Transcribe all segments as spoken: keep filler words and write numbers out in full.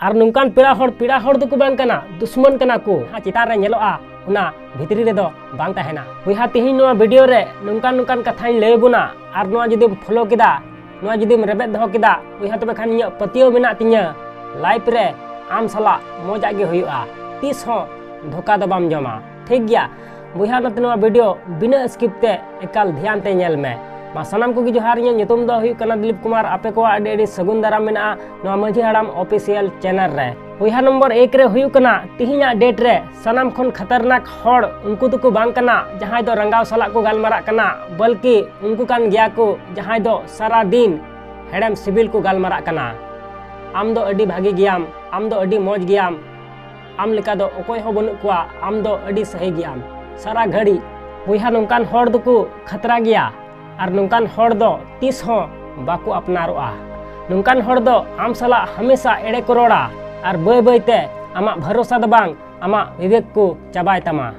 ᱟᱨ ᱱᱚᱝᱠᱟᱱ ᱯᱮᱲᱟ ᱦᱚᱲ, ᱯᱮᱲᱟ ᱦᱚᱲ ᱫᱚᱠᱚ ᱵᱟᱝ ᱠᱟᱱᱟ, ᱫᱩᱥᱢᱚᱱ ᱠᱟᱱᱟ ᱠᱚ᱾ ᱡᱟᱦᱟᱸ ᱪᱮᱛᱟᱱ ᱨᱮ ᱧᱮᱞᱚᱜᱼᱟ, ᱚᱱᱟ ᱵᱷᱤᱛᱨᱤ ᱨᱮᱫᱚ ᱵᱟᱝ ᱛᱟᱦᱮᱱᱟ᱾ ᱵᱚᱭᱦᱟ, ᱛᱮᱦᱮᱧ ᱱᱚᱣᱟ ᱵᱷᱤᱰᱤᱭᱳ ᱨᱮ ᱱᱚᱝᱠᱟᱱ ᱱᱚᱝᱠᱟᱱ ᱠᱟᱛᱷᱟᱧ ᱞᱟᱹᱭ ᱟᱵᱚᱱᱟ, ᱟᱨ ᱱᱚᱣᱟ ᱡᱩᱫᱤᱢ ᱯᱷᱳᱞᱳ ᱠᱮᱫᱟ, ᱱᱚᱣᱟ ᱡᱩᱫᱤᱢ ᱨᱮᱵᱮᱫ ᱫᱚᱦᱚ ᱠᱮᱫᱟ, ᱵᱚᱭᱦᱟ, ᱛᱚᱵᱮ ᱠᱷᱟᱱ ᱤᱧᱟᱹᱜ ᱯᱟᱹᱛᱭᱟᱹᱣ ᱢᱮᱱᱟᱜ ᱛᱤᱧᱟᱹ, ᱞᱟᱭᱤᱯᱷ ᱨᱮ ᱟᱢ ᱥᱟᱞᱟᱜ ᱢᱚᱡᱟᱜ ᱜᱮ ᱦᱩᱭᱩᱜᱼᱟ, ᱛᱤᱥ ᱦᱚᱸ ᱫᱷᱳᱠᱟ ᱫᱚ ᱵᱟᱢ ᱡᱚᱢᱟ᱾ ᱴᱷᱤᱠ ᱜᱮᱭᱟ ᱵᱚᱭᱦᱟ, ᱚᱱᱟᱛᱮ ᱱᱚᱣᱟ ᱵᱷᱤᱰᱤᱭᱳ ᱵᱤᱱᱟᱹ ᱥᱠᱤᱯ ᱛᱮ ᱮᱠᱟᱞ ᱫᱷᱮᱭᱟᱱ ᱛᱮ ᱧᱮᱞ ᱢᱮ᱾ ᱢᱟ ᱥᱟᱱᱟᱢ ᱠᱚᱜᱮ ᱡᱚᱦᱟᱨ, ᱤᱧᱟᱹᱜ ᱧᱩᱛᱩᱢ ᱫᱚ ᱦᱩᱭᱩᱜ ᱠᱟᱱᱟ ᱫᱤᱞᱤᱯ ᱠᱩᱢᱟᱨ᱾ ᱟᱯᱮ ᱠᱚᱣᱟᱜ ᱟᱹᱰᱤ ᱟᱹᱰᱤ ᱥᱟᱹᱜᱩᱱ ᱫᱟᱨᱟᱢ ᱢᱮᱱᱟᱜᱼᱟ ᱱᱚᱣᱟ ᱢᱟᱹᱡᱷᱤ ᱦᱟᱲᱟᱢ ᱚᱯᱷᱤᱥᱤᱭᱟᱞ ᱪᱮᱱᱮᱞ ᱨᱮ᱾ ᱵᱚᱭᱦᱟ, ᱱᱚᱢᱵᱚᱨ ᱮᱠ ᱨᱮ ᱦᱩᱭᱩᱜ ᱠᱟᱱᱟ ᱛᱤᱦᱤᱧᱟᱜ ᱰᱮᱴ ᱨᱮ ᱥᱟᱱᱟᱢ ᱠᱷᱚᱱ ᱠᱷᱟᱛᱟᱨᱱᱟᱠ ᱦᱚᱲ ᱩᱱᱠᱩ ᱫᱚᱠᱚ ᱵᱟᱝ ᱠᱟᱱᱟ ᱡᱟᱦᱟᱸᱭ ᱫᱚ ᱨᱟᱸᱜᱟᱣ ᱥᱟᱞᱟᱜ ᱠᱚ ᱜᱟᱞᱢᱟᱨᱟᱜ ᱠᱟᱱᱟ, ᱵᱚᱞᱠᱤ ᱩᱱᱠᱩ ᱠᱟᱱ ᱜᱮᱭᱟ ᱠᱚ ᱡᱟᱦᱟᱸᱭ ᱫᱚ ᱥᱟᱨᱟ ᱫᱤᱱ ᱦᱮᱲᱮᱢ ᱥᱤᱵᱤᱞ ᱠᱚ ᱜᱟᱞᱢᱟᱨᱟᱜ ᱠᱟᱱᱟ᱾ ᱟᱢ ᱫᱚ ᱟᱹᱰᱤ ᱵᱷᱟᱜᱮ ᱜᱮᱭᱟᱢ, ᱟᱢ ᱫᱚ ᱟᱹᱰᱤ ᱢᱚᱡᱽ ᱜᱮᱭᱟᱢ, ᱟᱢ ᱞᱮᱠᱟ ᱫᱚ ᱚᱠᱚᱭ ᱦᱚᱸ ᱵᱟᱹᱱᱩᱜ ᱠᱚᱣᱟ, ᱟᱢ ᱫᱚ ᱟᱹᱰᱤ ᱥᱟᱹᱦᱤ ᱜᱮᱭᱟᱢ᱾ ᱥᱟᱨᱟ ᱜᱷᱟᱹᱲᱤᱡ ᱵᱚᱭᱦᱟ, ᱱᱚᱝᱠᱟᱱ ᱦᱚᱲ ᱫᱚᱠᱚ ᱠᱷᱟᱛᱨᱟ ᱜᱮᱭᱟ᱾ ᱟᱨ ᱱᱚᱝᱠᱟᱱ ᱦᱚᱲ ᱫᱚ ᱛᱤᱥ ᱦᱚᱸ ᱵᱟᱠᱚ ᱟᱯᱱᱟᱨᱚᱜᱼᱟ᱾ ᱱᱚᱝᱠᱟᱱ ᱦᱚᱲ ᱫᱚ ᱟᱢ ᱥᱟᱞᱟᱜ ᱦᱟᱢᱮᱥᱟ ᱮᱲᱮ ᱠᱚ ᱨᱚᱲᱟ, ᱟᱨ ᱵᱟᱹᱭ ᱵᱟᱹᱭ ᱛᱮ ᱟᱢᱟᱜ ᱵᱷᱟᱨᱚᱥᱟ ᱫᱚ ᱵᱟᱝ, ᱟᱢᱟᱜ ᱵᱤᱵᱮᱠ ᱠᱚ ᱪᱟᱵᱟᱭ ᱛᱟᱢᱟ᱾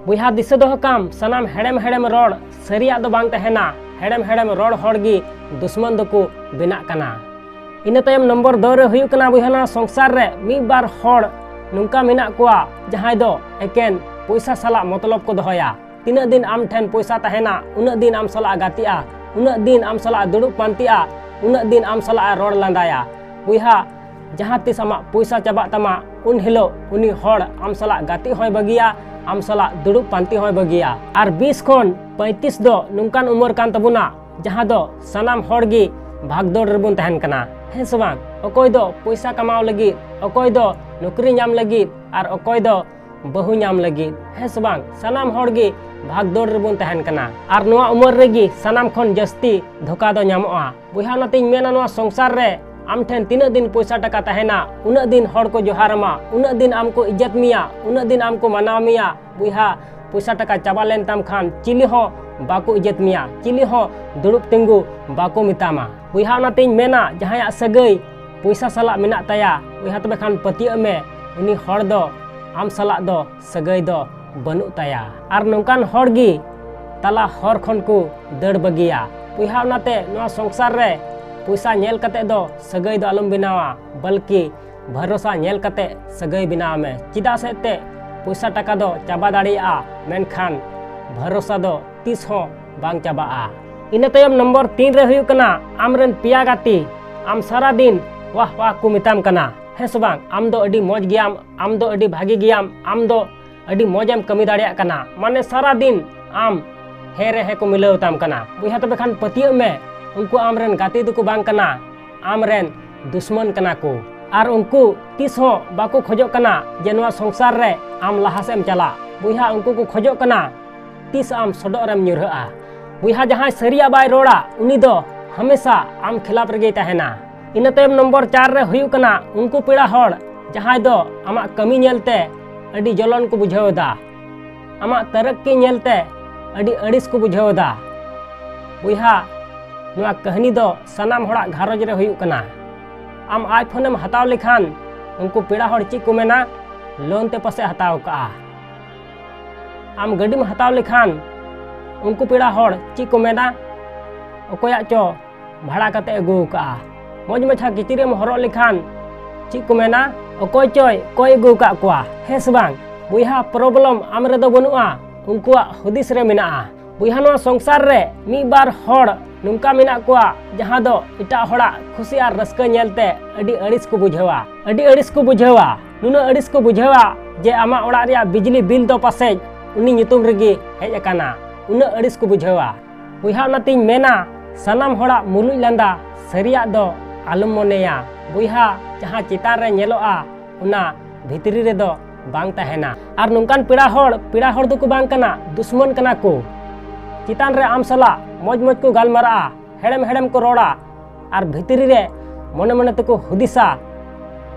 ᱵᱚᱭᱦᱟ, ᱫᱤᱥᱟᱹ ᱫᱚᱦᱚ ᱠᱟᱢ, ᱥᱟᱱᱟᱢ ᱦᱮᱲᱮᱢ ᱦᱮᱲᱮᱢ ᱨᱚᱲ ᱥᱟᱹᱨᱤᱭᱟᱜ ᱫᱚ ᱵᱟᱝ ᱛᱟᱦᱮᱱᱟ᱾ ᱦᱮᱲᱮᱢ ᱦᱮᱲᱮᱢ ᱨᱚᱲ ᱦᱚᱲ ᱜᱮ ᱫᱩᱥᱢᱟᱱ ᱫᱚᱠᱚ ᱵᱮᱱᱟᱜ ᱠᱟᱱᱟ᱾ ᱤᱱᱟᱹ ᱛᱟᱭᱚᱢ ᱱᱚᱢᱵᱚᱨ ᱫᱩ ᱨᱮ ᱦᱩᱭᱩᱜ ᱠᱟᱱᱟ, ᱵᱚᱭᱦᱟ, ᱱᱚᱣᱟ ᱥᱚᱝᱥᱟᱨ ᱨᱮ ᱢᱤᱫ ᱵᱟᱨ ᱦᱚᱲ ᱱᱚᱝᱠᱟ ᱢᱮᱱᱟᱜ ᱠᱚᱣᱟ ᱡᱟᱦᱟᱸᱭ ᱫᱚ ᱮᱠᱮᱱ ᱯᱚᱭᱥᱟ ᱥᱟᱞᱟᱜ ᱢᱚᱛᱞᱚᱵ ᱠᱚ ᱫᱚᱦᱚᱭᱟ᱾ ᱛᱤᱱᱟᱹᱜ ᱫᱤᱱ ᱟᱢ ᱴᱷᱮᱱ ᱯᱚᱭᱥᱟ ᱛᱟᱦᱮᱱᱟ, ᱩᱱᱟᱹᱜ ᱫᱤᱱ ᱟᱢ ᱥᱟᱞᱟᱜ ᱮ ᱜᱟᱛᱮᱜᱼᱟ, ᱩᱱᱟᱹᱜ ᱫᱤᱱ ᱟᱢ ᱥᱟᱞᱟᱜ ᱮ ᱫᱩᱲᱩᱵ ᱯᱟᱱᱛᱮᱜᱼᱟ, ᱩᱱᱟᱹᱜ ᱫᱤᱱ ᱟᱢ ᱥᱟᱞᱟᱜ ᱮ ᱨᱚᱲ ᱞᱟᱸᱫᱟᱭᱟ᱾ ᱵᱚᱭᱦᱟ, ᱡᱟᱦᱟᱸ ᱛᱤᱥ ᱟᱢᱟᱜ ᱯᱚᱭᱥᱟ ᱪᱟᱵᱟᱜ ᱛᱟᱢᱟ, ᱩᱱ ᱦᱤᱞᱳᱜ ᱩᱱᱤ ᱦᱚᱲ ᱟᱢ ᱥᱟᱞᱟᱜ ᱜᱟᱛᱮᱜ ᱦᱚᱸᱭ ᱵᱟᱹᱜᱤᱭᱟ, ᱟᱢ ᱥᱟᱞᱟᱜ ᱫᱩᱲᱩᱵ ᱯᱟᱱᱛᱮ ᱦᱚᱸᱭ ᱵᱟᱹᱜᱤᱭᱟ᱾ ᱟᱨ ᱵᱤᱥ ᱠᱷᱚᱱ ᱯᱚᱸᱭᱛᱨᱤᱥ ᱫᱚ ᱱᱚᱝᱠᱟᱱ ᱩᱢᱮᱨ ᱠᱟᱱ ᱛᱟᱵᱚᱱᱟ, ᱡᱟᱦᱟᱸ ᱫᱚ ᱥᱟᱱᱟᱢ ᱦᱚᱲ ᱜᱮ ᱵᱷᱟᱜᱽᱫᱚᱲ ᱨᱮᱵᱚᱱ ᱛᱟᱦᱮᱱ ᱠᱟᱱᱟ, ᱦᱮᱸ ᱥᱮ ᱵᱟᱝ? ᱚᱠᱚᱭ ᱫᱚ ᱯᱚᱭᱥᱟ ᱠᱟᱢᱟᱣ ᱞᱟᱹᱜᱤᱫ, ᱚᱠᱚᱭ ᱫᱚ ᱱᱚᱠᱨᱤ ᱧᱟᱢ ᱞᱟᱹᱜᱤᱫ, ᱟᱨ ᱚᱠᱚᱭ ᱫᱚ ᱵᱟᱹᱦᱩ ᱧᱟᱢ ᱞᱟᱹᱜᱤᱫ, ᱦᱮᱸ ᱥᱮ ᱵᱟᱝ? ᱥᱟᱱᱟᱢ ᱦᱚᱲ ᱜᱮ ᱵᱷᱟᱜᱽᱫᱚᱲ ᱨᱮᱵᱚᱱ ᱛᱟᱦᱮᱱ ᱠᱟᱱᱟ᱾ ᱟᱨ ᱱᱚᱣᱟ ᱩᱢᱮᱨ ᱨᱮᱜᱮ ᱥᱟᱱᱟᱢ ᱠᱷᱚᱱ ᱡᱟᱹᱥᱛᱤ ᱫᱷᱳᱠᱟ ᱫᱚ ᱧᱟᱢᱚᱜᱼᱟ᱾ ᱵᱚᱭᱦᱟ, ᱚᱱᱟᱛᱤᱧ ᱢᱮᱱᱟ, ᱱᱚᱣᱟ ᱥᱚᱝᱥᱟᱨ ᱨᱮ ᱟᱢ ᱴᱷᱮᱱ ᱛᱤᱱᱟᱹᱜ ᱫᱤᱱ ᱯᱚᱭᱥᱟ ᱴᱟᱠᱟ ᱛᱟᱦᱮᱱᱟ, ᱩᱱᱟᱹᱜ ᱫᱤᱱ ᱦᱚᱲ ᱠᱚ ᱡᱚᱦᱟᱨ ᱟᱢᱟ, ᱩᱱᱟᱹᱜ ᱫᱤᱱ ᱟᱢ ᱠᱚ ᱤᱡᱽᱡᱚᱛ ᱢᱮᱭᱟ, ᱩᱱᱟᱹᱜ ᱫᱤᱱ ᱟᱢ ᱠᱚ ᱢᱟᱱᱟᱣ ᱢᱮᱭᱟ᱾ ᱵᱚᱭᱦᱟ, ᱯᱚᱭᱥᱟ ᱴᱟᱠᱟ ᱪᱟᱵᱟ ᱞᱮᱱ ᱛᱟᱢ ᱠᱷᱟᱱ ᱪᱤᱞᱤ ᱦᱚᱸ ᱵᱟᱠᱚ ᱤᱡᱽᱡᱚᱛ ᱢᱮᱭᱟ, ᱪᱤᱞᱤ ᱦᱚᱸ ᱫᱩᱲᱩᱵ ᱛᱤᱸᱜᱩ ᱵᱟᱠᱚ ᱢᱮᱛᱟᱢᱟ᱾ ᱵᱚᱭᱦᱟ, ᱚᱱᱟᱛᱤᱧ ᱢᱮᱱᱟ, ᱡᱟᱦᱟᱸᱭᱟᱜ ᱥᱟᱹᱜᱟᱹᱭ ᱯᱚᱭᱥᱟ ᱥᱟᱞᱟᱜ ᱢᱮᱱᱟᱜ ᱛᱟᱭᱟ, ᱵᱚᱭᱦᱟ, ᱛᱚᱵᱮ ᱠᱷᱟᱱ ᱯᱟᱹᱛᱭᱟᱹᱜ ᱢᱮ, ᱩᱱᱤ ᱦᱚᱲ ᱫᱚ ᱟᱢ ᱥᱟᱞᱟᱜ ᱫᱚ ᱥᱟᱹᱜᱟᱹᱭ ᱫᱚ ᱵᱟᱹᱱᱩᱜ ᱛᱟᱭᱟ᱾ ᱟᱨ ᱱᱚᱝᱠᱟᱱ ᱦᱚᱲ ᱜᱮ ᱛᱟᱞᱟ ᱦᱚᱨ ᱠᱷᱚᱱ ᱠᱚ ᱫᱟᱹᱲ ᱵᱟᱹᱜᱤᱭᱟ᱾ ᱵᱚᱭᱦᱟ, ᱚᱱᱟᱛᱮ ᱱᱚᱣᱟ ᱥᱚᱝᱥᱟᱨ ᱨᱮ ᱯᱚᱭᱥᱟ ᱧᱮᱞ ᱠᱟᱛᱮ ᱫᱚ ᱥᱟᱹᱜᱟᱹᱭ ᱫᱚ ᱟᱞᱚᱢ ᱵᱮᱱᱟᱣᱟ, ᱵᱚᱞᱠᱤ ᱵᱷᱚᱨᱚᱥᱟ ᱧᱮᱞ ᱠᱟᱛᱮ ᱥᱟᱹᱜᱟᱹᱭ ᱵᱮᱱᱟᱣ ᱢᱮ᱾ ᱪᱮᱫᱟᱜ ᱥᱮ ᱮᱱᱛᱮᱫ ᱯᱚᱭᱥᱟ ᱴᱟᱠᱟ ᱫᱚ ᱪᱟᱵᱟ ᱫᱟᱲᱮᱭᱟᱜᱼᱟ, ᱢᱮᱱᱠᱷᱟᱱ ᱵᱷᱚᱨᱚᱥᱟ ᱫᱚ ᱛᱤᱥ ᱦᱚᱸ ᱵᱟᱝ ᱪᱟᱵᱟᱜᱼᱟ᱾ ᱤᱱᱟᱹ ᱛᱟᱭᱚᱢ ᱱᱚᱢᱵᱚᱨ ᱛᱤᱱ ᱨᱮ ᱦᱩᱭᱩᱜ ᱠᱟᱱᱟ ᱟᱢᱨᱮᱱ ᱯᱮᱭᱟ ᱜᱟᱛᱮ᱾ ᱟᱢ ᱥᱟᱨᱟ ᱫᱤᱱ ᱣᱟᱦ ᱣᱟᱦ ᱠᱚ ᱢᱮᱛᱟᱢ ᱠᱟᱱᱟ, ᱦᱮᱸ ᱥᱮ ᱵᱟᱝ? ᱟᱢ ᱫᱚ ᱟᱹᱰᱤ ᱢᱚᱡᱽ ᱜᱮᱭᱟᱢ, ᱟᱢ ᱫᱚ ᱟᱹᱰᱤ ᱵᱷᱟᱜᱮ ᱜᱮᱭᱟᱢ, ᱟᱢ ᱫᱚ ᱟᱹᱰᱤ ᱢᱚᱡᱽ ᱮᱢ ᱠᱟᱹᱢᱤ ᱫᱟᱲᱮᱭᱟᱜ ᱠᱟᱱᱟ, ᱢᱟᱱᱮ ᱥᱟᱨᱟ ᱫᱤᱱ ᱟᱢ ᱦᱮᱸ ᱨᱮ ᱦᱮᱸ ᱠᱚ ᱢᱤᱞᱟᱹᱣ ᱛᱟᱢ ᱠᱟᱱᱟ᱾ ᱵᱚᱭᱦᱟ, ᱛᱚᱵᱮ ᱠᱷᱟᱱ ᱯᱟᱹᱛᱭᱟᱹᱜ ᱢᱮ, ᱩᱱᱠᱩ ᱟᱢᱨᱮᱱ ᱜᱟᱛᱮ ᱫᱚᱠᱚ ᱵᱟᱝ ᱠᱟᱱᱟ, ᱟᱢᱨᱮᱱ ᱫᱩᱥᱢᱟᱹᱱ ᱠᱟᱱᱟ ᱠᱚ᱾ ᱟᱨ ᱩᱱᱠᱩ ᱛᱤᱥ ᱦᱚᱸ ᱵᱟᱠᱚ ᱠᱷᱚᱡᱚᱜ ᱠᱟᱱᱟ ᱡᱮ ᱱᱚᱣᱟ ᱥᱚᱝᱥᱟᱨ ᱨᱮ ᱟᱢ ᱞᱟᱦᱟ ᱥᱮᱫ ᱮᱢ ᱪᱟᱞᱟᱜ᱾ ᱵᱚᱭᱦᱟ, ᱩᱱᱠᱩ ᱠᱚ ᱠᱷᱚᱡᱚᱜ ᱠᱟᱱᱟ ᱛᱤᱥ ᱟᱢ ᱥᱚᱰᱚᱜ ᱨᱮᱢ ᱧᱩᱨᱦᱟᱹᱜᱼᱟ᱾ ᱵᱚᱭᱦᱟ, ᱡᱟᱦᱟᱸᱭ ᱥᱟᱹᱨᱤᱭᱟᱜ ᱵᱟᱭ ᱨᱚᱲᱟ, ᱩᱱᱤ ᱫᱚ ᱦᱟᱢᱮᱥᱟ ᱟᱢ ᱠᱷᱤᱞᱟᱯ ᱨᱮᱜᱮᱭ ᱛᱟᱦᱮᱱᱟ᱾ ᱤᱱᱟᱹ ᱛᱟᱭᱚᱢ ᱱᱚᱢᱵᱚᱨ ᱪᱟᱨ ᱨᱮ ᱦᱩᱭᱩᱜ ᱠᱟᱱᱟ ᱩᱱᱠᱩ ᱯᱮᱲᱟ ᱦᱚᱲ, ᱡᱟᱦᱟᱸᱭ ᱫᱚ ᱟᱢᱟᱜ ᱠᱟᱹᱢᱤ ᱧᱮᱞᱛᱮ ᱟᱹᱰᱤ ᱡᱚᱞᱚᱱ ᱠᱚ ᱵᱩᱡᱷᱟᱹᱣ ᱮᱫᱟ, ᱟᱢᱟᱜ ᱛᱟᱨᱟᱠᱠᱤ ᱧᱮᱞᱛᱮ ᱟᱹᱰᱤ ᱟᱹᱲᱤᱥ ᱠᱚ ᱵᱩᱡᱷᱟᱹᱣ ᱮᱫᱟ᱾ ᱵᱚᱭᱦᱟ, ᱱᱚᱣᱟ ᱠᱟᱹᱦᱱᱤ ᱫᱚ ᱥᱟᱱᱟᱢ ᱦᱚᱲᱟᱜ ᱜᱷᱟᱨᱚᱸᱡᱽ ᱨᱮ ᱦᱩᱭᱩᱜ ᱠᱟᱱᱟ᱾ ᱟᱢ iPhone ᱮᱢ ᱦᱟᱛᱟᱣ ᱞᱮᱠᱷᱟᱱ ᱩᱱᱠᱩ ᱯᱮᱲᱟ ᱦᱚᱲ ᱪᱮᱫ ᱠᱚ ᱢᱮᱱᱟ? ᱞᱳᱱ ᱛᱮ ᱯᱟᱥᱮ ᱦᱟᱛᱟᱣ ᱠᱟᱜᱼᱟ᱾ ᱟᱢ ᱜᱟᱹᱰᱤᱢ ᱦᱟᱛᱟᱣ ᱞᱮᱠᱷᱟᱱ ᱩᱱᱠᱩ ᱯᱮᱲᱟ ᱦᱚᱲ ᱪᱮᱫ ᱠᱚ ᱢᱮᱱᱟ? ᱚᱠᱚᱭᱟᱜ ᱪᱚ ᱵᱷᱟᱲᱟ ᱠᱟᱛᱮ ᱟᱹᱜᱩ ᱟᱠᱟᱫᱼᱟ᱾ ᱢᱚᱡᱽ ᱢᱟᱪᱷᱟ ᱠᱤᱪᱨᱤᱡ ᱮᱢ ᱦᱚᱨᱚᱜ ᱞᱮᱠᱷᱟᱱ ᱪᱮᱫ ᱠᱚ ᱢᱮᱱᱟ? ᱚᱠᱚᱭ ᱪᱚᱭ ᱠᱚᱭ ᱟᱹᱜᱩ ᱟᱠᱟᱫ ᱠᱚᱣᱟ, ᱦᱮᱸ ᱥᱮ ᱵᱟᱝ? ᱵᱚᱭᱦᱟ, problem ᱟᱢ ᱨᱮᱫᱚ ᱵᱟᱹᱱᱩᱜᱼᱟ, ᱩᱱᱠᱩᱣᱟᱜ ᱦᱩᱫᱤᱥ ᱨᱮ ᱢᱮᱱᱟᱜᱼᱟ᱾ ᱵᱚᱭᱦᱟ, ᱱᱚᱣᱟ ᱥᱚᱝᱥᱟᱨ ᱨᱮ ᱢᱤᱫ ᱵᱟᱨ ᱦᱚᱲ ᱱᱚᱝᱠᱟ ᱢᱮᱱᱟᱜ ᱠᱚᱣᱟ, ᱡᱟᱦᱟᱸ ᱫᱚ ᱮᱴᱟᱜ ᱦᱚᱲᱟᱜ ᱠᱷᱩᱥᱤ ᱟᱨ ᱨᱟᱹᱥᱠᱟᱹ ᱧᱮᱞᱛᱮ ᱟᱹᱰᱤ ᱟᱹᱲᱤᱥ ᱠᱚ ᱵᱩᱡᱷᱟᱹᱣᱟ, ᱟᱹᱰᱤ ᱟᱹᱲᱤᱥ ᱠᱚ ᱵᱩᱡᱷᱟᱹᱣᱟ᱾ ᱱᱩᱱᱟᱹᱜ ᱟᱹᱲᱤᱥ ᱠᱚ ᱵᱩᱡᱷᱟᱹᱣᱟ ᱡᱮ ᱟᱢᱟᱜ ᱚᱲᱟᱜ ᱨᱮᱭᱟᱜ ᱵᱤᱡᱽᱞᱤ ᱵᱤᱞ ᱫᱚ ᱯᱟᱥᱮᱡ ᱩᱱᱤ ᱧᱩᱛᱩᱢ ᱨᱮᱜᱮ ᱦᱮᱡ ᱟᱠᱟᱱᱟ᱾ ᱩᱱᱟᱹᱜ ᱟᱹᱲᱤᱥ ᱠᱚ ᱵᱩᱡᱷᱟᱹᱣᱟ᱾ ᱵᱚᱭᱦᱟ, ᱚᱱᱟᱛᱤᱧ ᱢᱮᱱᱟ, ᱥᱟᱱᱟᱢ ᱦᱚᱲᱟᱜ ᱢᱩᱞᱩᱡ ᱞᱟᱸᱫᱟ ᱥᱟᱹᱨᱤᱭᱟᱜ ᱫᱚ ᱟᱞᱚᱢ ᱢᱚᱱᱮᱭᱟ᱾ ᱵᱚᱭᱦᱟ, ᱡᱟᱦᱟᱸ ᱪᱮᱛᱟᱱ ᱨᱮ ᱧᱮᱞᱚᱜᱼᱟ, ᱚᱱᱟ ᱵᱷᱤᱛᱨᱤ ᱨᱮᱫᱚ ᱵᱟᱝ ᱛᱟᱦᱮᱱᱟ᱾ ᱟᱨ ᱱᱚᱝᱠᱟᱱ ᱯᱮᱲᱟ ᱦᱚᱲ, ᱯᱮᱲᱟ ᱦᱚᱲ ᱫᱚᱠᱚ ᱵᱟᱝ ᱠᱟᱱᱟ, ᱫᱩᱥᱢᱟᱹᱱ ᱠᱟᱱᱟ ᱠᱚ᱾ ᱪᱮᱛᱟᱱ ᱨᱮ ᱟᱢ ᱥᱟᱞᱟᱜ ᱢᱚᱡᱽ ᱢᱚᱡᱽ ᱠᱚ ᱜᱟᱞᱢᱟᱨᱟᱜᱼᱟ, ᱦᱮᱲᱮᱢ ᱦᱮᱲᱮᱢ ᱠᱚ ᱨᱚᱲᱟ, ᱟᱨ ᱵᱷᱤᱛᱨᱤ ᱨᱮ ᱢᱚᱱᱮ ᱢᱚᱱᱮ ᱛᱮᱠᱚ ᱦᱩᱫᱤᱥᱟ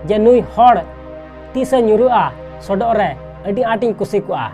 ᱡᱮ ᱱᱩᱭ ᱦᱚᱲ ᱛᱤᱥᱮ ᱧᱩᱨᱩᱜᱼᱟ ᱥᱚᱰᱚᱜ ᱨᱮ, ᱟᱹᱰᱤ ᱟᱸᱴᱤᱧ ᱠᱩᱥᱤ ᱠᱚᱜᱼᱟ᱾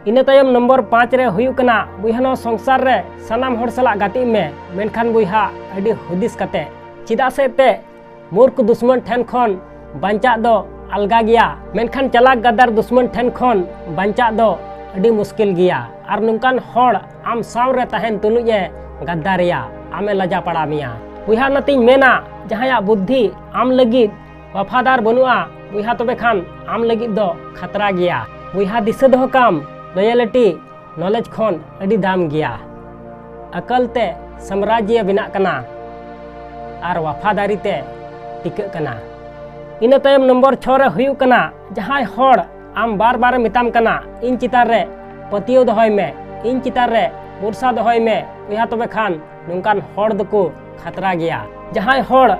ᱤᱱᱟᱹ ᱛᱟᱭᱚᱢ ᱱᱚᱢᱵᱚᱨ ᱯᱟᱸᱪ ᱨᱮ ᱦᱩᱭᱩᱜ ᱠᱟᱱᱟ, ᱵᱚᱭᱦᱟ, ᱱᱚᱣᱟ ᱥᱚᱝᱥᱟᱨ ᱨᱮ ᱥᱟᱱᱟᱢ ᱦᱚᱲ ᱥᱟᱞᱟᱜ ᱜᱟᱛᱮᱜ ᱢᱮ, ᱢᱮᱱᱠᱷᱟᱱ ᱵᱚᱭᱦᱟ, ᱟᱹᱰᱤ ᱦᱩᱫᱤᱥ ᱠᱟᱛᱮ᱾ ᱪᱮᱫᱟᱜ ᱥᱮ ᱮᱱᱛᱮᱫ ᱢᱩᱨᱠᱷ ᱫᱩᱥᱢᱟᱹᱱ ᱴᱷᱮᱱ ᱠᱷᱚᱱ ᱵᱟᱧᱪᱟᱜ ᱫᱚ ᱟᱞᱜᱟ ᱜᱮᱭᱟ, ᱢᱮᱱᱠᱷᱟᱱ ᱪᱟᱞᱟᱠ ᱜᱟᱫᱟᱨ ᱫᱩᱥᱢᱟᱹᱱ ᱴᱷᱮᱱ ᱠᱷᱚᱱ ᱵᱟᱧᱪᱟᱜ ᱫᱚ ᱟᱹᱰᱤ ᱢᱩᱥᱠᱤᱞ ᱜᱮᱭᱟ᱾ ᱟᱨ ᱱᱚᱝᱠᱟᱱ ᱦᱚᱲ ᱟᱢ ᱥᱟᱶ ᱨᱮ ᱛᱟᱦᱮᱱ ᱛᱩᱞᱩᱡ ᱮ ᱜᱟᱫᱟᱨᱮᱭᱟ, ᱟᱢᱮ ᱞᱟᱡᱟ ᱯᱟᱲᱟ ᱢᱮᱭᱟ᱾ ᱵᱚᱭᱦᱟ, ᱚᱱᱟᱛᱤᱧ ᱢᱮᱱᱟ, ᱡᱟᱦᱟᱸᱭᱟᱜ ᱵᱩᱫᱽᱫᱷᱤ ᱟᱢ ᱞᱟᱹᱜᱤᱫ ᱵᱟᱯᱷᱟᱫᱟᱨ ᱵᱟᱹᱱᱩᱜᱼᱟ ᱵᱚᱭᱦᱟ, ᱛᱚᱵᱮ ᱠᱷᱟᱱ ᱟᱢ ᱞᱟᱹᱜᱤᱫ ᱫᱚ ᱠᱷᱟᱛᱨᱟ ᱜᱮᱭᱟ᱾ ᱵᱚᱭᱦᱟ, ᱫᱤᱥᱟᱹ ᱫᱚᱦᱚ ᱠᱟᱢ, loyalty knowledge ᱠᱷᱚᱱ ᱟᱹᱰᱤ ᱫᱟᱢ ᱜᱮᱭᱟ᱾ ᱟᱠᱟᱞ ᱛᱮ ᱥᱟᱢᱨᱟᱡᱽᱭᱚ ᱵᱮᱱᱟᱜ ᱠᱟᱱᱟ ᱟᱨ ᱣᱟᱯᱷᱟᱫᱟᱨᱤ ᱛᱮ ᱴᱤᱠᱟᱹᱜ ᱠᱟᱱᱟ᱾ ᱤᱱᱟᱹ ᱛᱟᱭᱚᱢ ᱱᱚᱢᱵᱚᱨ ᱪᱷᱚ ᱨᱮ ᱦᱩᱭᱩᱜ ᱠᱟᱱᱟ, ᱡᱟᱦᱟᱸᱭ ᱦᱚᱲ ᱟᱢ ᱵᱟᱨ ᱵᱟᱨᱮ ᱢᱮᱛᱟᱢ ᱠᱟᱱᱟ, "ᱤᱧ ᱪᱮᱛᱟᱱ ᱨᱮ ᱯᱟᱹᱛᱭᱟᱹᱣ ᱫᱚᱦᱚᱭ ᱢᱮ, ᱤᱧ ᱪᱮᱛᱟᱱ ᱨᱮ ᱵᱷᱚᱨᱥᱟ ᱫᱚᱦᱚᱭ ᱢᱮ", ᱵᱚᱭᱦᱟ, ᱛᱚᱵᱮ ᱠᱷᱟᱱ ᱱᱚᱝᱠᱟᱱ ᱦᱚᱲ ᱫᱚᱠᱚ ᱠᱷᱟᱛᱨᱟ ᱜᱮᱭᱟ᱾ ᱡᱟᱦᱟᱸᱭ ᱦᱚᱲ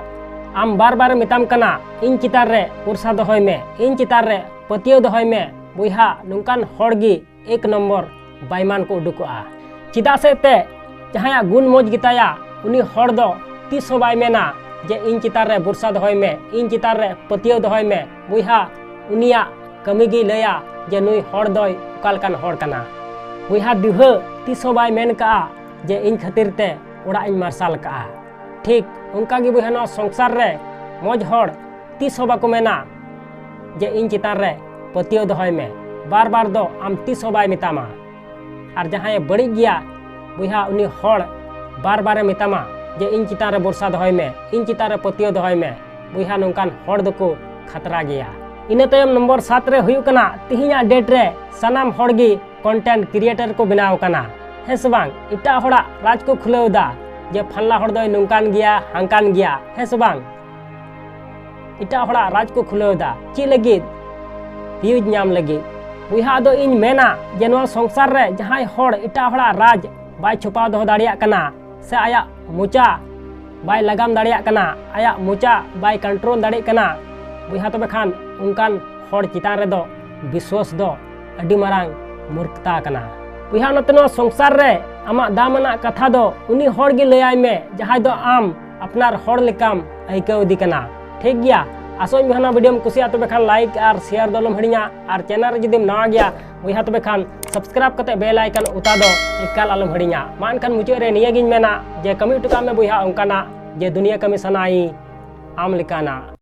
ᱟᱢ ᱵᱟᱨ ᱵᱟᱨᱮ ᱢᱮᱛᱟᱢ ᱠᱟᱱᱟ, "ᱤᱧ ᱪᱮᱛᱟᱱ ᱨᱮ ᱵᱷᱚᱨᱥᱟ ᱫᱚᱦᱚᱭ ᱢᱮ, ᱤᱧ ᱪᱮᱛᱟᱱ ᱨᱮ ᱯᱟᱹᱛᱭᱟᱹᱣ ᱫᱚᱦᱚᱭ ᱢᱮ", ᱵᱚᱭᱦᱟ, ᱱᱚᱝᱠᱟᱱ ᱦᱚᱲ ᱜᱮ ᱮᱠ ᱱᱚᱢᱵᱚᱨ ᱵᱟᱭᱢᱟᱱ ᱠᱚ ᱩᱰᱩᱠᱚᱜᱼᱟ᱾ ᱪᱮᱫᱟᱜ ᱥᱮ ᱮᱱᱛᱮᱫ ᱡᱟᱦᱟᱸᱭᱟᱜ ᱜᱩᱱ ᱢᱚᱡᱽ ᱜᱮᱛᱟᱭᱟ, ᱩᱱᱤ ᱦᱚᱲ ᱫᱚ ᱛᱤᱥ ᱦᱚᱸ ᱵᱟᱭ ᱢᱮᱱᱟ ᱡᱮ, "ᱤᱧ ᱪᱮᱛᱟᱱ ᱨᱮ ᱵᱷᱚᱨᱥᱟ ᱫᱚᱦᱚᱭ ᱢᱮ, ᱤᱧ ᱪᱮᱛᱟᱱ ᱨᱮ ᱯᱟᱹᱛᱭᱟᱹᱣ ᱫᱚᱦᱚᱭ ᱢᱮ", ᱵᱚᱭᱦᱟ᱾ ᱩᱱᱤᱭᱟᱜ ᱠᱟᱹᱢᱤ ᱜᱮᱭ ᱞᱟᱹᱭᱟ ᱡᱮ ᱱᱩᱭ ᱦᱚᱲ ᱫᱚᱭ ᱚᱠᱟ ᱞᱮᱠᱟᱱ ᱦᱚᱲ ᱠᱟᱱᱟ᱾ ᱵᱚᱭᱦᱟ, ᱫᱤᱣᱦᱟᱹ ᱛᱤᱥ ᱦᱚᱸ ᱵᱟᱭ ᱢᱮᱱ ᱠᱟᱜᱼᱟ ᱡᱮ, "ᱤᱧ ᱠᱷᱟᱹᱛᱤᱨ ᱛᱮ ᱚᱲᱟᱜ ᱤᱧ ᱢᱟᱨᱥᱟᱞ ᱠᱟᱜᱼᱟ"᱾ ᱴᱷᱤᱠ ᱚᱱᱠᱟ ᱜᱮ ᱵᱚᱭᱦᱟ, ᱱᱚᱣᱟ ᱥᱚᱝᱥᱟᱨ ᱨᱮ ᱢᱚᱡᱽ ᱦᱚᱲ ᱛᱤᱥ ᱦᱚᱸ ᱵᱟᱠᱚ ᱢᱮᱱᱟ ᱡᱮ, "ᱤᱧ ᱪᱮᱛᱟᱱ ᱨᱮ ᱯᱟᱹᱛᱭᱟᱹᱣ ᱫᱚᱦᱚᱭ ᱢᱮ", ᱵᱟᱨ ᱵᱟᱨ ᱫᱚ ᱟᱢ ᱛᱤᱥ ᱦᱚᱸ ᱵᱟᱭ ᱢᱮᱛᱟᱢᱟ᱾ ᱟᱨ ᱡᱟᱦᱟᱸᱭᱮ ᱵᱟᱹᱲᱤᱡ ᱜᱮᱭᱟ ᱵᱚᱭᱦᱟ, ᱩᱱᱤ ᱦᱚᱲ ᱵᱟᱨ ᱵᱟᱨᱮ ᱢᱮᱛᱟᱢᱟ ᱡᱮ, "ᱤᱧ ᱪᱮᱛᱟᱱ ᱨᱮ ᱵᱷᱚᱨᱥᱟ ᱫᱚᱦᱚᱭ ᱢᱮ, ᱤᱧ ᱪᱮᱛᱟᱱ ᱨᱮ ᱯᱟᱹᱛᱭᱟᱹᱣ ᱫᱚᱦᱚᱭ ᱢᱮ", ᱵᱚᱭᱦᱟ, ᱱᱚᱝᱠᱟᱱ ᱦᱚᱲ ᱫᱚᱠᱚ ᱠᱷᱟᱛᱨᱟ ᱜᱮᱭᱟ᱾ ᱤᱱᱟᱹ ᱛᱟᱭᱚᱢ ᱱᱚᱢᱵᱚᱨ ᱥᱟᱛ ᱨᱮ ᱦᱩᱭᱩᱜ ᱠᱟᱱᱟ, ᱛᱮᱦᱮᱧᱟᱜ date ᱨᱮ ᱥᱟᱱᱟᱢ ᱦᱚᱲ ᱜᱮ content creator ᱠᱚ ᱵᱮᱱᱟᱣ ᱠᱟᱱᱟ, ᱦᱮᱸ ᱥᱮ ᱵᱟᱝ? ᱮᱴᱟᱜ ᱦᱚᱲᱟᱜ ᱨᱟᱡᱽ ᱠᱚ ᱠᱷᱩᱞᱟᱹᱣ ᱮᱫᱟ ᱡᱮ ᱯᱷᱟᱞᱱᱟ ᱦᱚᱲ ᱫᱚᱭ ᱱᱚᱝᱠᱟᱱ ᱜᱮᱭᱟ, ᱦᱟᱝᱠᱟᱱ ᱜᱮᱭᱟ, ᱦᱮᱸ ᱥᱮ ᱵᱟᱝ? ᱮᱴᱟᱜ ᱦᱚᱲᱟᱜ ᱨᱟᱡᱽ ᱠᱚ ᱠᱷᱩᱞᱟᱹᱣ ᱮᱫᱟ᱾ ᱪᱮᱫ ᱞᱟᱹᱜᱤᱫ? Views ᱧᱟᱢ ᱞᱟᱹᱜᱤᱫ᱾ ᱵᱚᱭᱦᱟ, ᱟᱫᱚ ᱤᱧ ᱢᱮᱱᱟ ᱡᱮ ᱱᱚᱣᱟ ᱥᱚᱝᱥᱟᱨ ᱨᱮ ᱡᱟᱦᱟᱸᱭ ᱦᱚᱲ ᱮᱴᱟᱜ ᱦᱚᱲᱟᱜ ᱨᱟᱡᱽ ᱵᱟᱭ ᱪᱷᱚᱯᱟᱣ ᱫᱚᱦᱚ ᱫᱟᱲᱮᱭᱟᱜ ᱠᱟᱱᱟ, ᱥᱮ ᱟᱭᱟᱜ ᱢᱚᱪᱟ ᱵᱟᱭ ᱞᱟᱜᱟᱢ ᱫᱟᱲᱮᱭᱟᱜ ᱠᱟᱱᱟ, ᱟᱭᱟᱜ ᱢᱚᱪᱟ ᱵᱟᱭ control ᱫᱟᱲᱮᱭᱟᱜ ᱠᱟᱱᱟ, ᱵᱚᱭᱦᱟ, ᱛᱚᱵᱮ ᱠᱷᱟᱱ ᱚᱱᱠᱟᱱ ᱦᱚᱲ ᱪᱮᱛᱟᱱ ᱨᱮᱫᱚ ᱵᱤᱥᱣᱟᱥ ᱫᱚ ᱟᱹᱰᱤ ᱢᱟᱨᱟᱝ ᱢᱩᱨᱠᱷᱛᱟ ᱠᱟᱱᱟ᱾ ᱵᱚᱭᱦᱟ, ᱚᱱᱟᱛᱮ ᱱᱚᱣᱟ ᱥᱚᱝᱥᱟᱨ ᱨᱮ ᱟᱢᱟᱜ ᱫᱟᱢ ᱟᱱᱟᱜ ᱠᱟᱛᱷᱟ ᱫᱚ ᱩᱱᱤ ᱦᱚᱲ ᱜᱮ ᱞᱟᱹᱭᱟᱭ ᱢᱮ, ᱡᱟᱦᱟᱸᱭ ᱫᱚ ᱟᱢ ᱟᱯᱱᱟᱨ ᱦᱚᱲ ᱞᱮᱠᱟᱢ ᱟᱹᱭᱠᱟᱹᱣ ᱮᱫᱮ ᱠᱟᱱᱟ᱾ ᱴᱷᱤᱠ ᱜᱮᱭᱟ, ᱟᱥᱚᱜ ᱟᱹᱧ ᱵᱚᱭᱦᱟ, ᱱᱚᱣᱟ video ᱢ ᱠᱩᱥᱤᱭᱟᱜᱼᱟ, ᱛᱚᱵᱮ ᱠᱷᱟᱱ like ᱟᱨ share ᱫᱚ ᱟᱞᱚᱢ ᱦᱤᱲᱤᱧᱟ, ᱟᱨ channel ᱨᱮ ᱡᱩᱫᱤᱢ ᱱᱟᱣᱟ ᱜᱮᱭᱟ ᱵᱚᱭᱦᱟ, ᱛᱚᱵᱮ ᱠᱷᱟᱱ subscribe ᱠᱟᱛᱮ bell icon ᱚᱛᱟ ᱫᱚ ᱮᱠᱟᱞ ᱟᱞᱚᱢ ᱦᱤᱲᱤᱧᱟ᱾ ᱢᱟ ᱮᱱᱠᱷᱟᱱ ᱢᱩᱪᱟᱹᱫ ᱨᱮ ᱱᱤᱭᱟᱹ ᱜᱤᱧ ᱢᱮᱱᱟ ᱡᱮ ᱠᱟᱹᱢᱤ ᱦᱚᱴᱚ ᱠᱟᱜ ᱢᱮ ᱵᱚᱭᱦᱟ ᱚᱱᱠᱟᱱᱟᱜ ᱡᱮ ᱫᱩᱱᱤᱭᱟᱹ ᱠᱟᱹᱢᱤ ᱥᱟᱱᱟᱭᱤᱧ ᱟᱢ ᱞᱮᱠᱟᱱᱟᱜ᱾